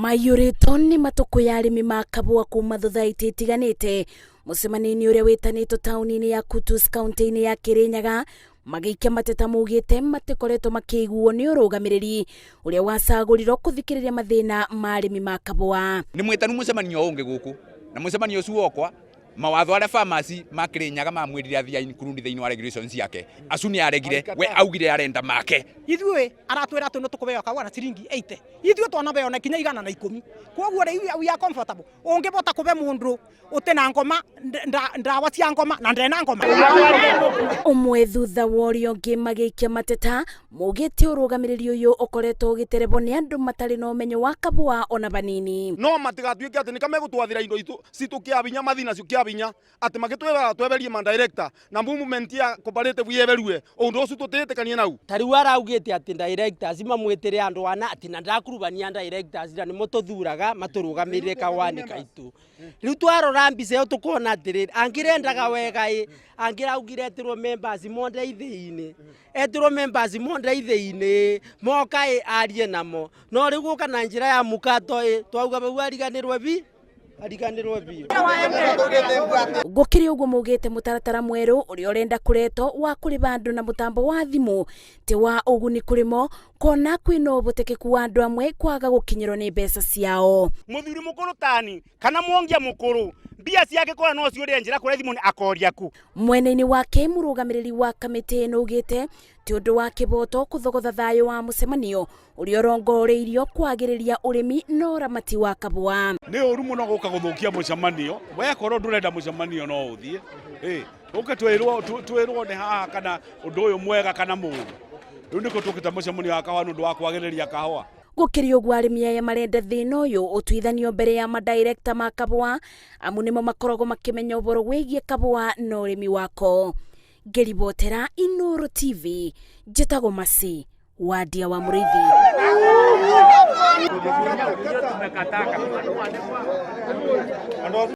Maiyũrĩtwo nĩ matũkũ ya arĩmi ma kabũa kuma thothaitĩ itiganĩte mũcemanio-inĩ ũrĩa wĩtanĩtwo taũni-inĩ ya Kutus kaunti-inĩ ya Kirinyaga magĩikia mateta maugĩte matikoretwo makĩiguo nĩ ũrũgamĩrĩri ũrĩa wacagũrirwo kũthikĩrĩria mathĩna ma arĩmi ma kabũa. Nĩ mwĩtanu mũcemanio ũngĩ gũkũ na mũcemanio ũcio wokwa mawatho arĩa farmers ma Kirinyaga mamwĩrire athiĩ include thĩinĩ wa regulations ciake acu nĩ aregire, we augire arenda make. Ithuĩ aratwĩra atĩ nĩ tũkũbeo kahũa na ciringi 80, ithuĩ twanabeo na kinya 110, koguo rĩu we are comfortable. Ũngĩbota kũbe mũndũ ũtĩ ngoma ndawa cia ngoma na ndena ngoma. Ũmwe thutha wa ũrĩa ũngĩ magĩikia mateta maugĩte ũrũgamĩrĩri ũyũ ũkoretwo ũgĩterebwo nĩ andũ matarĩ na ũmenyo wa kabũa ona banini. No matigatuĩke atĩ nĩ kamegũtwathĩra indo citũ kĩa binya mathi nacio kĩa binya atĩ magĩtwĩraga tweberie ma director na movement ya cooperative yeberue ũndũ ũcio tũtĩtĩkanie nau. Ta rĩu araugĩte atĩ directors mamwĩtĩre andũ ana atĩ na ndakurubania directors na nĩmo tũthuraga matũrũgamĩrĩre kahũa-inĩ kaitũ. Rĩu twarora mbica ĩyo tũkona atĩrĩrĩ, angĩrendaga wega ĩ angĩraugire etirwo members monde ithĩi-inĩ, etirwo members monde ithĩi-inĩ moka ĩ arie namo, no rĩu gũka na njĩra ya mũkato ĩ twauga bau ariganĩrwe bi ariganĩrwe biũ. Gũkĩrĩ ũguo maugĩte mũtaratara mwerũ ũrĩa ũrenda kũretwo wa kũrĩba andũ na mũtambo wa thimũ ti wa ũguni kũrĩ mo kona kwĩna ũhotekeku wa andũ amwe kwaga gũkinyĩrwo nĩ mbeca ciao. Mũthuri mũkũrũ tani kana mwongia mũkũrũ mbia ciake kora no ciũrĩre njĩra kũrĩa thimũ nĩ akoria ku. Mwena-inĩ wake mũrũgamĩrĩri wa kamĩtĩ ĩno augĩte ti ũndũ wa kĩboto kũthogotha thayũ wa mũcemanio ũrĩa ũrongoreirio kwagĩrĩria ũrĩmi na ũramati wa kabũa. Nĩ ũru mũno gũka gũthũkia mũcemanio, wekorwo ndũrenda mũcemanio no ũthiĩ ũke twĩrwo nĩ haha kana ũndũ ũyũ mwega kana mũũru. Rĩu nĩkĩo tũkĩte mũcemanio wa kahũa nĩ ũndũ wa kwagĩrĩria kahũa. Gũkĩrĩ ũguo arĩmi aya marenda thĩna ũyũ ũtuithanio mbere ya madirekta ma kabũa amu nĩmo makoragwo makĩmenya ũhoro wĩgiĩ kabũa na ũrĩmi wako. Ngĩribotera Inooro TV, njĩtagwo Masi Wadia wa Mũrĩithi.